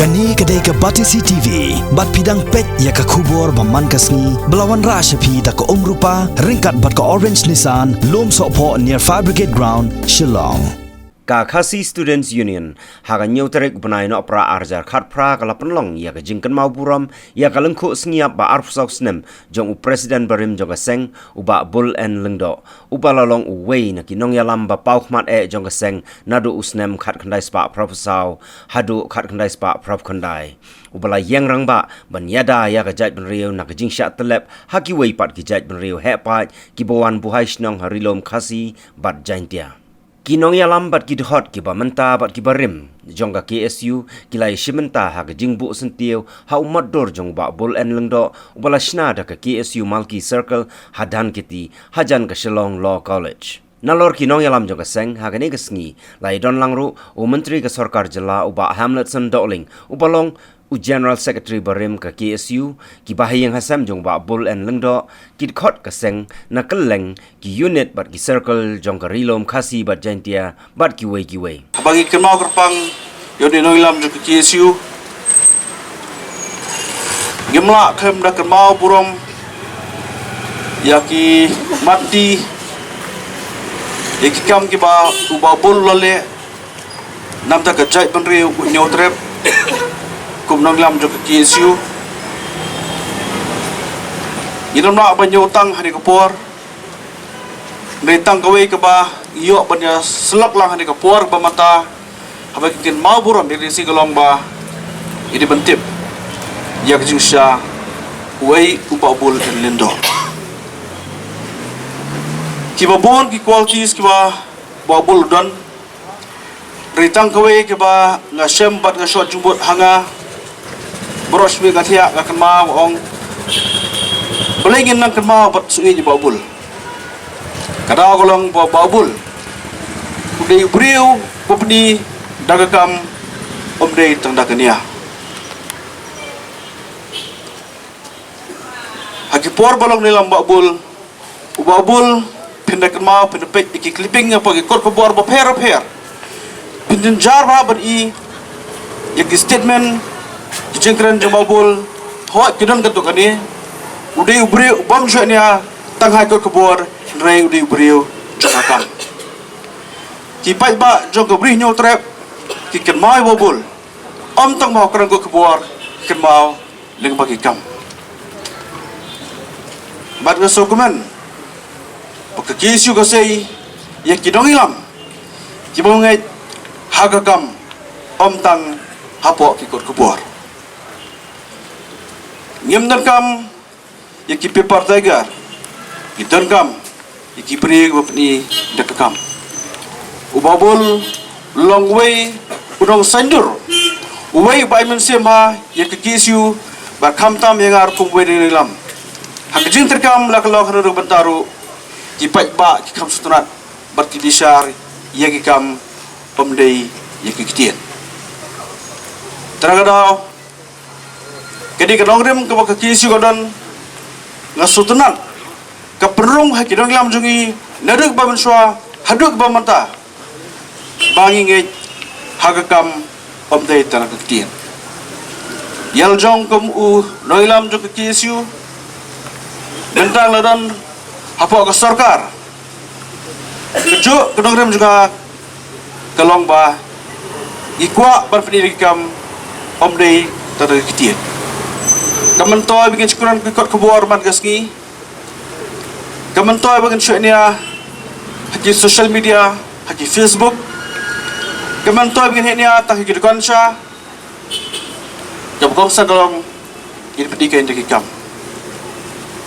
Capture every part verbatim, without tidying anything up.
Kane ka dei ka Batesi T V, bad phi dang peit ïa ka khubor ba man ka sngi, ba la wanrah sha phi da ka Umrupa, ryngkat bad ka Orange Nissan, Lumsohphoh near Fire Brigade Ground, Shillong. Ka Khasi Students Union, ha ka hynñiew tarik u bnai Nohprah arhajar khatphra ka la pynlong ïa ka jingkynmaw burom ïa ka lyngkhuh sngi ïap ba arphew saw snem jong u President barim jong ka seng, u Bah Bull N Lyngdoh, uba la long uwei na ki nongïalam ba paw khmat eh jong ka seng naduh u snem khatkhyndai spah phraphew saw haduh khatkhyndai spah phraphew khyndai, uba la ïeng rangbah ban ïada ïa ka jaitbynriew na ka jingshah tyllep ha kiwei pat ki jaitbynriew heh paid kiba wan buhai shnong ha Ri Lum Khasi bad Jaintia. Ki nongïalam bad ki dkhot kiba mynta bad kiba rim jong ka K S U ki la ïashim bynta ha ka jingbuh syntiew ha u mot dur jong u Bah Bull N Lyngdoh, uba la shna da ka K S U Malki Circle ha Dhankheti, hajan ka Shillong Law College. Nalor ki nongïalam jong ka seng, ha kane ka sngi la ïadon lang ruh u Myntri ka Sorkar Jylla, u Bah Hamletson Dohling, uba long u General Secretary barim ka K S U, ki bahaïing hasem jong u Bah Bull N Lyngdoh, ki dkhot ka seng na kylleng ki unit bad ki circle jong ka Ri Lum Khasi bad Jaintia bad kiwei kiwei. Haba ngi kynmaw kyrpang ïa une u nongïalam jong ka K S U, ngim lah khlem da kynmaw burom ïa ki mat ti, ïa ki kam kiba u Bah Bull u la leh namar ka jaitbynriew u Hynñiewtrep kum u nongïalam jong ka K S U. Ngim lah ban ïoh tang ha kane ka por, hynrei tang kawei kaba ngi ïoh ban ïa syllok lang ha kane ka por ba mynta, haba ngi kynmaw burom ïa ka K S U, ka long ba ngi dei ban tip ïa ka jingshisha uei u Bah Bull N Lyngdoh. Kiba bun ki qualities kiba u Bah Bull u don, hynrei tang kawei kaba nga shem bad nga shot jingmut ha nga baroh shi miet, nga thiah, nga kynmaw, nga ong, balei ngin nang kynmaw bad suki ïa u Bah Bull. Ka daw ka long ba u Bah Bull u dei u briew ba pyni da ka kam, um dei tang da ka nia. Ha ki por ba long nongïalam u Bah Bull, u Bah Bull, phin da kynmaw, phin da peit ïa ki clipping hapoh ki kot khubor bapher bapher, phin jynjar bha ban i ïa ki statement, ki jingkren jong u Bah Bull. Hooid, ki don katto katne. U dei u briew u bym ju nia tang ha ki kot khubor, hynrei u dei u briew jong ka kam. Ki paidbah jong ka Ri Hynñiewtrep ki kynmaw ïa u Bah Bull, ym tang ba u kren kot khubor, ki kynmaw lyngba ki kam. Bad nga sngewkmen ba ka K S U ka sei ïa ki nongïalam kiba ngeit ha ka kam, ym tang hapoh ki kot khubor. Ngim donkam ïa ki paper tiger, ngi donkam ïa ki briew ba pyni da ka kam. U Bah Bull u long uwei u nongsaiñdur, uwei uba ai mynsiem bha ïa ka K S U, bad khamtam ïa nga ruh kum uwei u nongïalam. Ha ka jingtreikam la ka long ha kano kano ka bynta ruh, ki paidbah ki kham sngewtynnat bad ki bishar ïa ki kam, ym dei ïa ki ktien. Te na ka daw, ka dei ka nongrim kaba ka K S U ka don, nga sngewtynnat ka pynrung ha ki nongïalam jong ngi naduh ba mynshuwa haduh ba mynta, ba ngi ngeit ha ka kam, ym dei tang ha ka ktien. Ïa la jong kum u nongïalam jong ka K S U, mynta la don hapoh ka sorkar, kajuh ka nongrim jong nga ka long ba ngi kwah ban pyni da ki kam, ym dei tang da ki ktien. Ka myntoi ba ngin shakri ha ki kot khubor man ka sngi, ka myntoi ba ngin shu nia ha ki social media, ha ki Facebook, ka myntoi ba ngin nia tang ha ki dukan sha, kaba kongsan ka long ngin pyni kein da ki kam.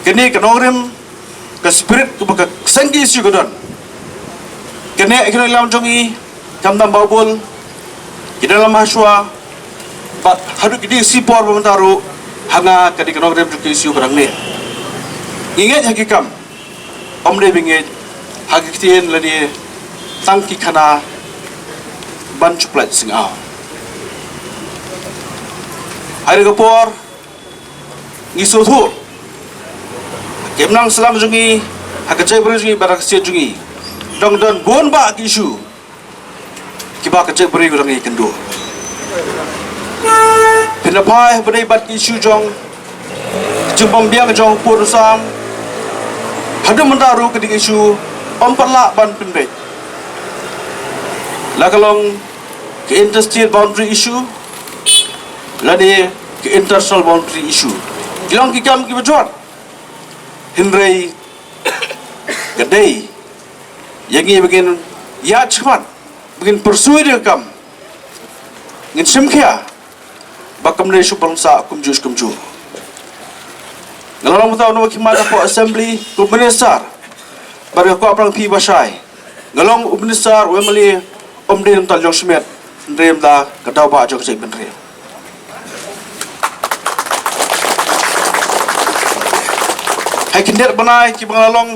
Kane ka nongrim, ka spirit kaba ka seng K S U ka don. Kane ki nongïalam jong ngi, khamtam u Bah Bull, ki nongïalam hashwa, bad haduh ki dei shi por ba mynta ruh, ha nga ka dei ka nongrim jong ka K S U ka dang ne. Ngi ngeit ha ki kam, ym dei ba ngeit ha ki ktien lane tang ki khana ban shu pynlait sngewthuh. Ha kane ka por ngi sngewthuh, ha ka imlang sahlang jong ngi, ha ka jaitbynriew jong ngi bad ha ka state jong ngi, dang don bun bah ki issue kiba ka jaitbynriew ka dang ïakynduh. Na phai ba dei bad ki issue jong ka jingbym biang jong u pud u sam. Haduh mynta ruh ka dei ka issue ym pat lah ban pynbeit. La ka long ka interstate boundary issue, lane ka international boundary issue. Ki long ki kam kiba jot. Hynrei ka dei ïa ngi ba ngin ïaid shakhmat, ba ngin pursue ïa ka kam. Ngin shim khia ba kam dei shu ban sah kumjuh kumjuh. Nga la long mynta u nongkhmat hapoh assembly kum u minister. Bad nga kwah ban ong ïa phi ba shai, nga long u minister, u MLA, ym dei na ka bynta ka jong shimet, hynrei na ka bynta ka daw ba jong ka jaitbynriew. Ha ki khyndiat bnai kiba nga la long,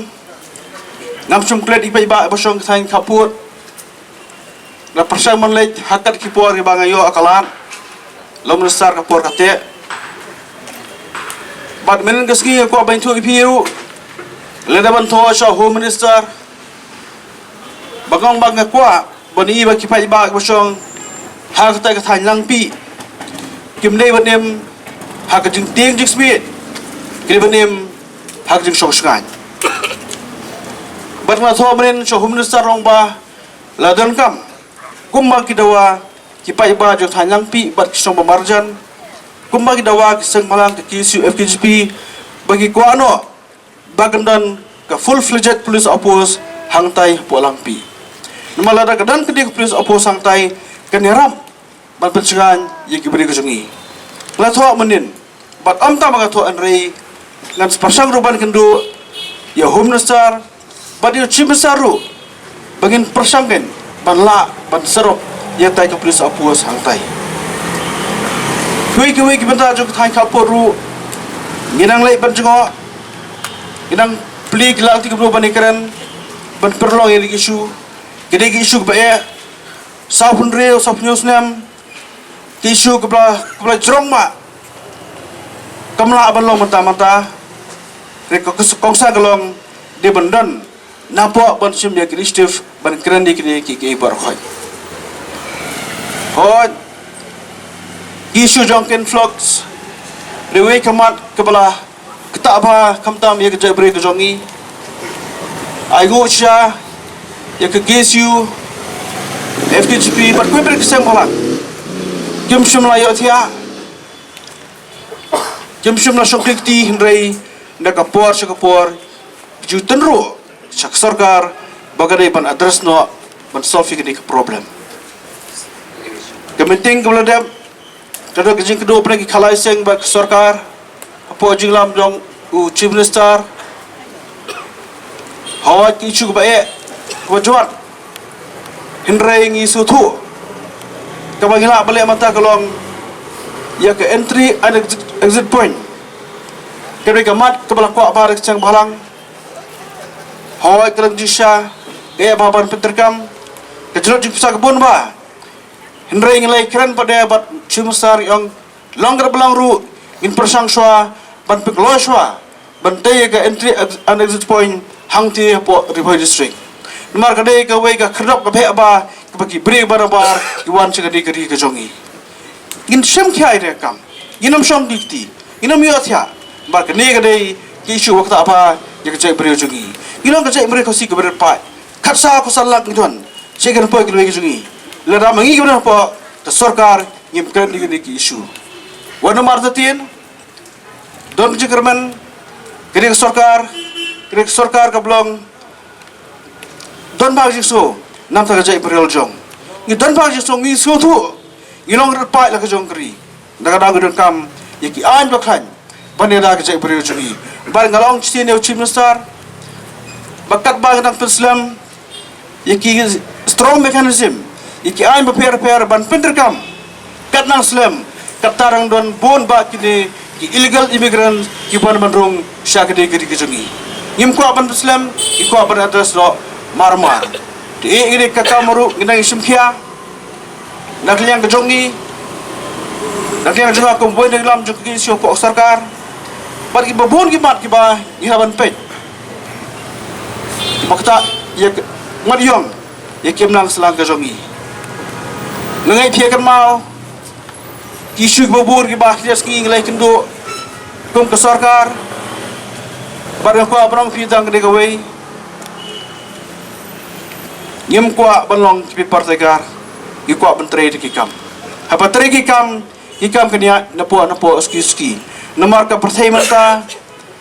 ngam shym klet ïa ki paidbah ba shong ha ka thaiñ Khappud. Nga pyrshang ban leit ha kat ki por kiba nga ïoh ka lad, long minister ka por kata. Bad mynhynnin ka sngi nga kwah ban ïathuh ïa phi ruh, lada ban thoh sha Home Minister, ba nga ong ba nga kwah ban ïohi ba ki paidbah ba shong ha kata ka thaiñ Langpih kim dei ban im ha ka jingtieng jingsmit, ki dei ban im ha ka jingshong shngaiñ. Bad nga thoh mynhynnin sha Home Minister, ong ba la donkam kumba ki dawa ki paidbah jong thaiñ Langpih bad ki shnong ba marjan, kumba ki dawa ki seng bhalang ka KSU FKJGP, ba ki kwah noh ba kan don ka full-fledged police outpost hangtai hapoh Langpih. Namar lada ka don ka dei ka police outpost hangtai, kan ïarap ban pynshngaiñ ïa ki briew ka jong ngi. Nga la thoh mynhynnin, bad ym tang ba nga thoh, hynrei ngan pyrshang ruh ban kynduh ïa u Home Minister bad ïa u Chief Minister ruh, ba ngin pyrshang kan ban lah ban set up ïa katai ka police outpost hangtai. Kiwei kiwei ki bynta jong ka thaiñ Khappud ruh ngi nang leit ban jngoh, ngi nang plie ki lad ki briew ban ïakren, ban pynlong ïa kine ki issue. Kine ki issue kiba eh sawphew hynriew, sawphew hynñiew snem, ki issue kiba, kiba la jrong ma, kam lah ban long mynta mynta. Re ko kongsan ka long dei ban don napoh ban shim ïa ki initiative ban kren ïa kine ki, ki baroh khoit. Hooid, ki issue jong ka influx, re wei ka mat kaba la ktah bha khamtam ïa ka jaitbynriew ka jong ngi. Ai nguh sha ïa ka KSU, FKJGP bad kiwei pat ki seng bhalang, kim shym la ïohthiah, kim shym la shong kti, hynrei na ka por sha ka por ki ju tynruh sha ka sorkar ba ka dei ban address noh, ban solve ïa kane ka problem. Ka meeting kaba la dep, ka don ka jingkynduh bad ki khalai seng bad ka sorkar hapoh jingïalam jong u Chief Minister. Hooid, ki issue kiba eh, kiba jot, hynrei ngi sngewthuh kaba ngi lah ban leh mynta ka long ïa ka entry and exit, exit point. Ka dei ka mat kaba la kwah bha da ki seng bhalang. Hooid, ka long jingshisha, ka eh bha ban pyntreikam, ka jot jingpisa ka bun bha. Hynrei ngi la ïakren pat de bad u Chief Minister, ngi ong long kaba long ruh, ngin pyrshang shuwa ban pynkloi shuwa ban tei ïa ka entry ex-, and exit point hangtei hapoh Ri Bhoi District. Namar ka dei kawei ka khyrdop kaba heh bha kaba ki briew baroh baroh ki wan sha kane ka ri ka jong ngi. Ngin shim khia ïa kane ka kam, ngin ym shong kti, ngin ym ïohthiah. Namar kane ka dei ka issue ba ktah bha ïa ka jaitbynriew jong ngi. Ngi long ka jaitbynriew Khasi kaba rit paid, khatsaw khatsan lak ngi don sha kane ka poi kawei ka jong ngi. Lada ma ngi kiba don hapoh ka sorkar ngim kren ïa kine ki issue, wat namar te tien don ka jingkyrmen, kane ka sorkar, kane ka sorkar kaba long don bha ka jingsngew na ka bynta ka jaitbynriew la jong ngi. Don bha ka jingsngew, ngi sngewthuh, ngi long rit paid la ka jong ka ri. Na ka daw ngi donkam ïa ki aiñ ba khlaiñ ban ïada ka jaitbynriew jong ngi. Bad nga la ong shisien ïa u Chief Minister ba katba ngi dang pynslem ïa ki strong mechanism, ïa ki aiñ bapher bapher ban pyntreikam, kat nang slem, katta dang don bun bah kine ki illegal immigrants kiba wan ban rung sha kane ka ri ka jong ngi. Ngim kwah ban pynslem, ngi kwah ban address noh marmar. Te ïa kane ka kam ruh ngi dang ïashim khia na ka liang ka jong ngi, na ka liang ka jong nga kum uwei na ki nongïalam jong ka KSU hapoh sorkar, bad kiba bun ki mat kiba ngi hap ban peit. Ba kata ïa ka ngat ïong ïa ka imlang sahlang ka jong ngi. Nga ngeit phi ïa kynmaw Ki issue kiba bun kiba khlieh sngi ngi la ïakynduh kum ka sorkar. Bad nga kwah ban ong phi tang kane kawei. Ngim kwah ban long ki paper tiger. Ngi kwah ban trei da ki kam. Haba trei ki kam, ki kam kan ïaid napoh napoh, suki suki. Namar ka pyrthei mynta,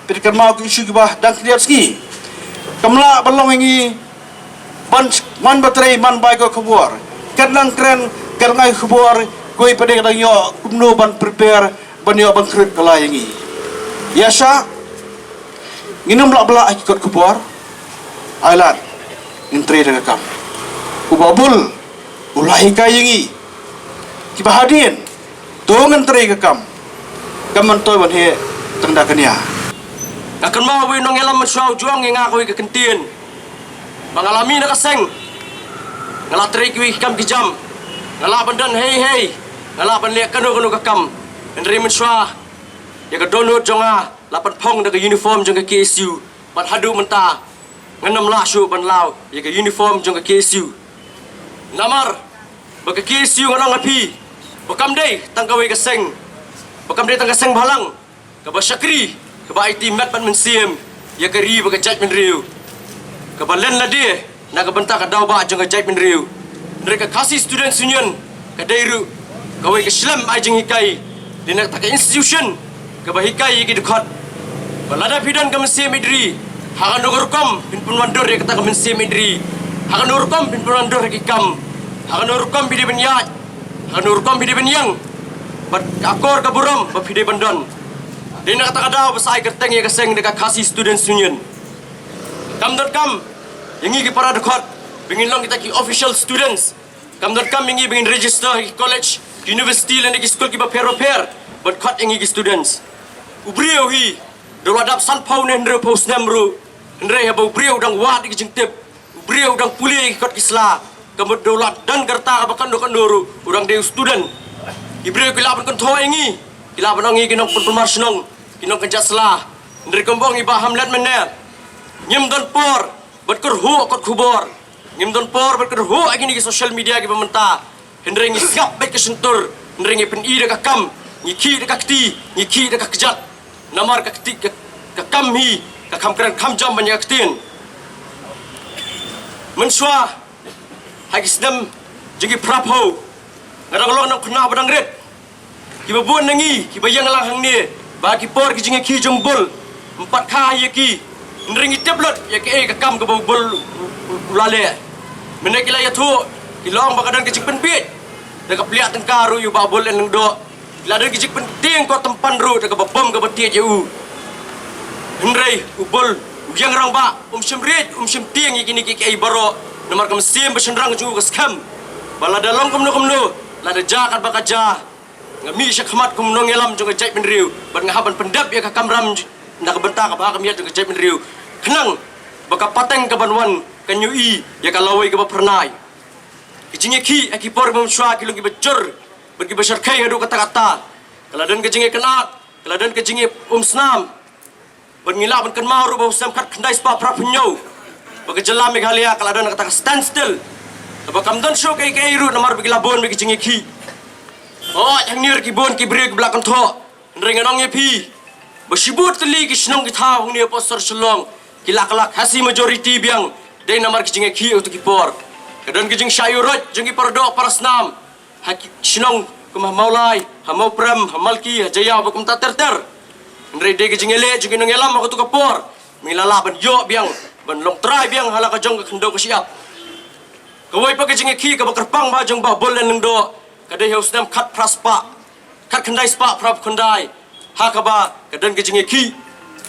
phi kynmaw ki issue kiba dang khlieh sngi. Kam lah ban long ïa ngi ban man ba trei man bai ko khubor. Kan nang kren kan ngai khubor, kawei pat de ka dang ïoh kumno ban prepare ban ïoh ban khrut ka la ïa ngi. Ïa sha ngin ym lah blah ha ki kot khubor. Ai lad ngin trei da ka kam. U Bah Bull u la hikai ïa ngi kiba hadien. To ngan trei ka kam. Kam man to ban heh tang da kania. Nga kynmaw wei nongïalam mynshuwa u jong ïa nga kawei ka kyntien. Ba nga la mih na ka seng, nga la trei kiwei ki kam ki jam. Nga lah ban don hei hei. Nga lah ban leh kano kano ka kam. Hynrei mynshuwa ïa ka dohnud jong nga la pynphong da ka uniform jong ka K S U. Bad haduh mynta ngan ym lah shuh ban law ïa ka uniform jong ka K S U. Namar ba ka K S U ngan ong ha phi ba kam dei tang kawei ka seng, ba kam dei tang ka seng bhalang kaba shakri, kaba aiti met bad mynsiem ïa ka ri bad ka jaitbynriew, kaba len lade na ka bynta ka daw ba jong ka jaitbynriew. Hynrei ka Khasi Students Union ka dei ruh kawei ka shlem ai jinghikai, dei na kata ka institution kaba hikai ïa ki dkhot ba lada phi don ka mynsiem ïeit ri, ha kano ka rukom phin pynwandur ïa kata ka mynsiem ïeit ri, ha kano ka rukom phin pynwandur ïa ki kam, ha kano ka rukom phi dei ban ïaid, ha kano ka rukom phi dei ban ïeng, bad ka akor ka burom ba phi dei ban don. Dei na kata ka daw ba sa ai kyrteng ïa ka seng da ka Khasi Students Union. Kam donkam ïa ngi ki para dkhot ba ngin long kita ki official students. Kam donkam ïa ngi ba ngin register ha ki college, ki university lane ki skul kiba pher bapher ban khot ïa ngi ki students. U briew hi da u la dap sanphew ne hynriewphew snem ruh, hynrei haba u briew u dang wad ïa ki jingtip, u briew u dang pule ïa ki kot ki sla, ka mut da u la don ka rta kaba kano kano ruh u dang dei u student. Ki briew ki lah ban kynthoh ïa ngi, ki lah ban ong ïa ngi ki nongpynpynmar shnong, ki nongkynjat sla. Hynrei kumba ong i Bah Hamlet mynne, ngim don por bad kyrhuh kot khubor. Ngim don por bad kyrhuh ha kine ki social media kiba mynta. Hynrei ngi sngap beit ka shyntur, hynrei ngi pyni da ka kam, ngi khih da ka kti, ngi khih da ka kjat. Namar ka kti ka, ka kam hi ka kham kren kham jam ban ïa ka ktien. Mynshuwa ha ki snem jong ki phraphew, nga dang long nongkhynnah ba dang rit. Kiba bun na ngi kiba ïeng lang hangne ba ki por ki jingïakhih jong u Bull, ym pat kha ïa ki. Hynrei ngi tip lut ïa kaei ka kam kaba u Bull u, u, u la leh. Mynne ki la ïathuh, ki la ong ba ka don ka jingpynbiej da ka pliah tyngka ruh ïa u Bah Bull N Lyngdoh. Ki la don ka jingpyntieng kot tympan ruh da kaba bom kaba tied ïa u. Hynrei u Bull u ïeng rangbah, um shym riej, um shym tieng ïa kine kiei kiei baroh. Namar ka mynsiem ba shynrang jong u ka skhem ba lada long kumno kumno, lada jia katba ka jia, nga mih sha khmat kum u nongïalam jong ka jaitbynriew bad nga hap ban pyndep ïa ka kamram j-, na ka bynta ka bha ka miat jong ka jaitbynriew. Khnang ba ka pateng kaban wan kan ïohi ïa ka lawei kaba phyrnai. Ki jingïakhih ha ki por ba mynshuwa ki long kiba jur bad kiba shyrkhei haduh katta katta. Ka la don ka jingïakynad, ka la don ka jingïaumsnam. Bad ngi lah ban kynmaw ruh ba u snem khatkhyndai spah phraphew hynñiew ba ka jylla Meghalaya ka la don kata ka standstill. Kaba kam don shuh kaei kaei ruh namar ba ki la bun bad ki jingïakhih. Hooid, hangne ruh ki bun ki briew kiba la kynthoh. Hynrei ngan ong ïa phi ba shibun tylli ki shnong ki thaw hangne hapoh sor Shillong ki la kylla Khasi majority biang. Dei namar ki jingïakhih ha kito ki por. Ka don ki jingshah ïuhroit jong ki paradoh parasnam ha ki shnong kum ha Mawlai, ha Mawprem, ha Malki, ha Jaïaw bad kumta ter ter. Hynrei dei ka jingïaleh jong ki nongïalam ha kato ka por ba ngi la lah ban ïoh biang, ban long trai biang ha la ka jong ka khyndew ka shyiap. Kawei pat ka jingïakhih kaba kyrpang bha jong u Bah Bull N Lyngdoh ka dei ha u snem khatphra spah, khatkhyndai spah phraphew khyndai, ha kaba ka don ka jingïakhih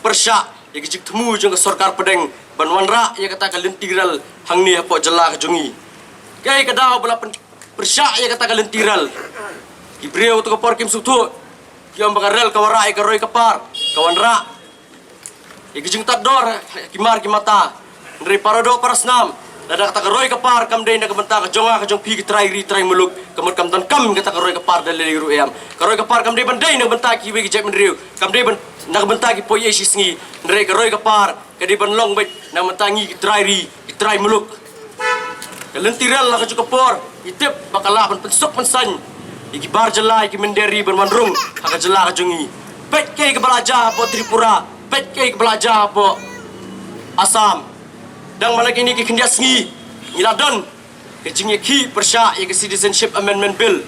pyrshah ïa ka jingthmu jong ka sorkar pdeng ban wanrah ïa kata ka lynti rel hangne hapoh jylla ka jong ngi. Kaei ka daw ba la pyn-, pyrshah ïa kata ka lynti rel? Ki briew ha kato ka por kim sngewthuh, ki ong ba ka rel ka wanrah ïa ka roi ka par, ka wanrah ïa ka jingtad dor ha ki mar ki mata. Hynrei paradoh parasnam, lada kata ka roi ka par kam dei na ka bynta ka jong nga ka jong phi ki trai ri trai muluk, ka mut kam donkam kata ka roi ka par da lei ruh em. Ka roi ka par kam dei ban dei na ka bynta kiwei ki jaitbynriew, kam dei ban, na ka bynta ki poiei shisngi. Hynrei ka roi ka par ka dei ban long beit na ka bynta ngi ki trai ri, ki trai muluk. Ka lynti rel ha kajuh ka por ngi tip ba ka lah ban pynsuk pynsaiñ ïa ki bar jylla, ïa ki mynder ri ban wan rung ha ka jylla ka jong ngi. Peit kaei kaba la jia hapoh Tripura, peit kaei kaba la jia hapoh Assam. Dang man la kine ki khyndiat sngi ngi la don ka jingïakhih pyrshah ïa ka Citizenship Amendment Bill.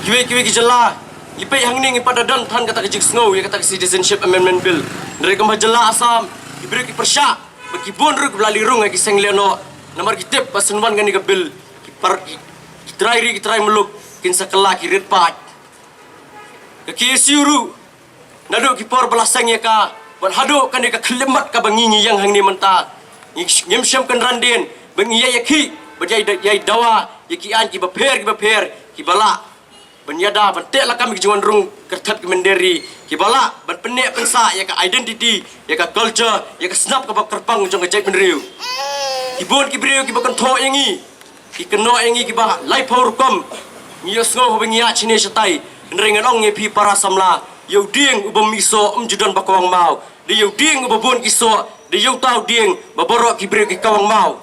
Kiwei kiwei ki jylla, ngi peit hangne ngi pat da don than kata ka jingsngew ïa kata ka Citizenship Amendment Bill. Hynrei kum ha jylla Assam, ki briew ki pyrshah, bad ki bun ruh kiba la leit rung ha ki seng lehnoh. Namar ki tip ba shen wan kane ka bill, ki par, ki, ki trai ri, ki trai muluk, kin sa kylla ki rit paid. Ka K S U ruh, naduh ki por ba la seng ïa ka, bad haduh kane ka khyllipmat kaba ngi ngi ïeng hangne mynta, ngi, ngim shym kynran dien ba ngi ïai ïakhih, bad ïai da-, ïai dawa ïa ki aiñ kiba pher kiba pher, kiba lah ban ïada, ban teh lakam ïa ki jingwan rung kyrthat ki mynder ri, kiba lah ban pynneh pynsah ïa ka identity, ïa ka culture, ïa ka snap kaba kyrpang jong ka jaitbynriew. Ki bun ki briew kiba kynthoh ïa ngi, ki kynnoh ïa ngi kiba laiphew rukom. Ngi ïohsngew haba ngi ïaid shane shatai. Hynrei ngan ong ïa phi para samla, ïa u dieng uba mih soh um ju don ba kwah maw. Dei ïa u dieng uba bun ki soh, dei ïa uta u dieng ba baroh ki briew ki kwah maw.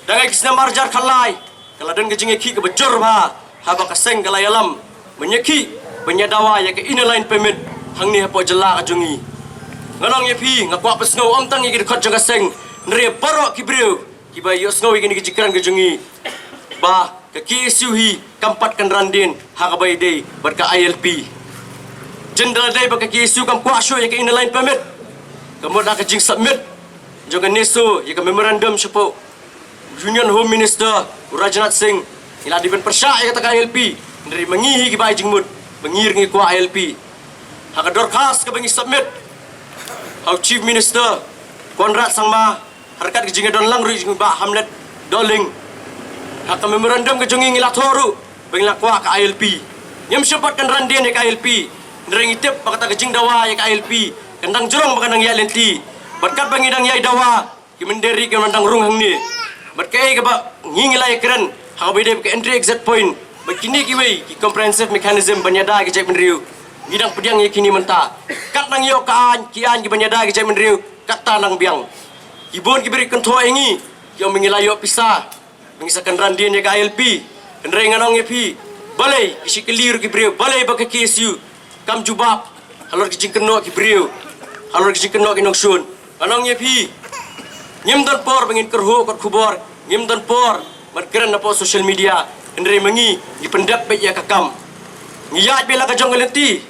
Dang ha ki snem ar hajar khatlai, ka la don ka jingïakhih kaba jur bha, haba ka seng ka la ïalam ban ïakhih, ban ïa dawa ïa ka Inner Line Permit hangne hapoh jylla ka jong ngi. Ngan ong ïa phi, nga kwah pynsngew ym tang ïa ki dkhot jong ka seng, hynrei baroh ki briew kiba ïohsngew ïa kine ki jingkren ka jong ngi, ba ka K S U hi kam pat kynran dien ha kaba ïadei bad ka I L P. Jin da la dei ba ka K S U kam kwah shuh ïa ka Inner Line Permit, ka mut na ka jingsubmit jong ka NESO ïa ka memorandum shapoh Union Home Minister u Rajnath Singh, ngi la dei ban pyrshah ïa kata ka I L P. Hynrei ma ngi hi kiba ai jingmut ba ngi ruh ngi kwah I L P. Ha ka dorkhas kaba ngi submit ha u Chief Minister Conrad Sangma, ha ryngkat ka jingïadon lang ruh jong i Bah Hamlet Dohling, ha ka memorandum ka jong ngi ngi la thoh ruh ba ngi la kwah ka I L P. Ngim shym pat kynran dien ïa ka I L P, hynrei ngi tip ba kata ka jingdawa ïa ka I L P kan dang jrong ba kan dang ïaid lynti. Bad katba ngi dang ïai dawa, ki mynder ri ki wan dang rung hangne. Bad kaei kaba ngi ngi la ïakren ha kaba ïadei bad ka entry exit point bad kine kiwei ki comprehensive mechanism ban ïada ïa ka jaitbynriew, ngi dang pdiang ïa kine mynta. Kat nang ïoh ka aiñ, ki aiñ ki ban ïada ïa ka jaitbynriew, katta nang biang. Ki bun ki briew ki kynthoh ïa ngi, ki ong ba ngi la ïoh pisa ba ngi sa kynran dien ïa ka I L P. Hynrei ngan ong ïa phi, balei ki shi kylli ruh ki briew, balei ba ka K S U kam jubab halor ki jingkynnoh ki briew, halor ki jingkynnoh ki nongshun. Ngan ong ïa phi, ngim don por ba ngin kyrhuh kot khubor, ngim don por ban kren napoh social media. Hynrei ma ngi, ngi pyndep beit ïa ka kam. Ngi ïaid beit la ka jong ka lynti.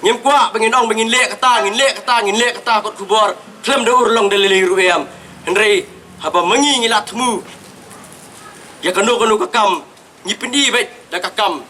Ngim kwah ba ngin ong ba ngin leh kata, ngin leh kata, ngin leh kata kot khubor khlem da urlong da lei lei ruh em. Hynrei haba ma ngi ngi la thmu ïa kano kano ka kam, ngi pyni beit da ka kam.